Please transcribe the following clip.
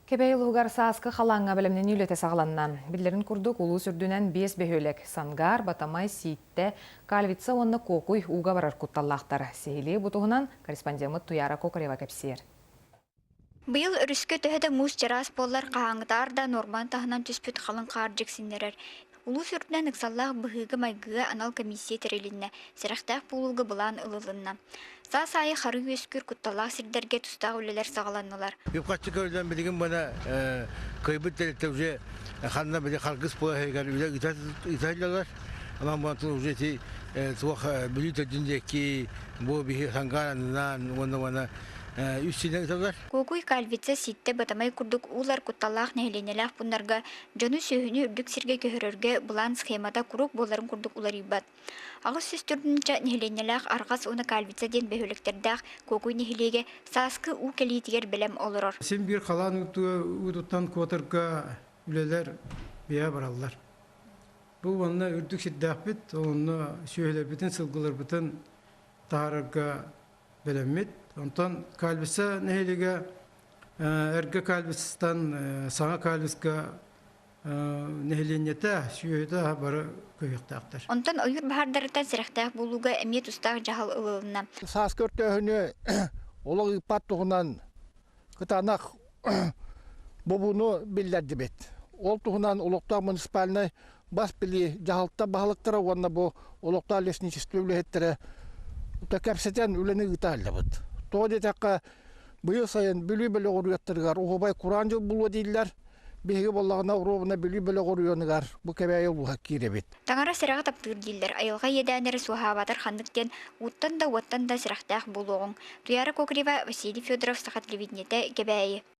Кэбээйи улууһугар сааскы халааҥҥа бэлэмнэнии үлэтэ саҕаланна. Биллэрин курдук, улуус үрдүнэн биэс бөһүөлэк – Сангаар, Батамай, Сииттэ, Кальвица уонна Куокуй ууга барар кутталлаахтар. Сиһилии бу туһунан корреспондеммыт Туяра Кокарева кэпсиэр. Быйыл өрүскэ төһө да муус чараас буоллар, хаһааҥҥытааҕар да нуорманы таһынан түспүт халыҥ хаар дьиксиннэрэр. Улуус үрдүнэн ыксаллаах быһыыга-майгыга анал комиссия тэрилиннэ, сэрэхтээх буолууга былаан ылылынна. Саас аайы хары үөскүүр кутталлаах сирдэргэ тустаах үлэлэр саҕаланнылар. Үп-харчы көрүллэн билигин бана кыайбыт тэрилтэ уже ханна били харгыс буола үлэ ыыталлар. Онон бу уже ити туох Бүлүү төрдүн диэки бу биһи Сангаар аннынан уонна уонна үс сиринэн ыыталлар. Куокуй Кальвица Ситтэ Батамай курдук уулар кутталлаах нэһилиэнньэлээх пууннарга дьону сүөһүнү үрдүк сиргэ көһөрөргө былаан схемата куруук буоларын курдук уларыйбат. 800 төрдүнчэ нэһилиэнньэлээх Арҕас уонна Кальвица диэн бөһүөлэктэрдээх Куокуй нэһилиэгэ сааскы уу кэлиитигэр бэлэм олорор. Син биир халаан уутуттан куотарга үлэлэр бэйэ бараллар. Бу уонна үрдүк сирдээхпит, онно сүөһүлэрбитин, сылгыларбытын таһаарарга бэлэммит. Онтон Кальвица нэһилиэгэ эргэ Кальвицтан саҥа Кальвицка нэһилиэнньэтэ, сүөһүтэ бары көһүөхтээхтэр. Онтон ойуур баһаардарыттан сэрэхтээх буолууга эмиэ тустаах дьаһал ылылынна. Сааскы өртөөһүнү олох ыыппат туһунан кытаанах бобууну биллэрдибит. Ол туһунан олохтоох муниципальнай бас билии дьаһалта баһылыктара уонна бу олохтоох лесничество үлэһиттэрэ кэпсэтэн үлэни ыытааллыбыт. Тоҕо диэтэххэ, быйыл сайын Бүлүү бөлөх уруйаттарыгар уһубай кураан дьыл булуо дииллэр. Биһиги буоллаҕына уруобуна Бүлүү бөлөх оройуонугар бу Кэбээйи улууһа киирэбит. Таҥара сэрэҕи таптыыр дииллэр, айылҕа иэдээннэрэ суоһаабатар ханнык диэн ууттан да уоттан да сэрэхтээх буолуоҕуҥ. Туяра Кокорева, Василий Федоров, Саха телевидениетэ, Кэбээйи.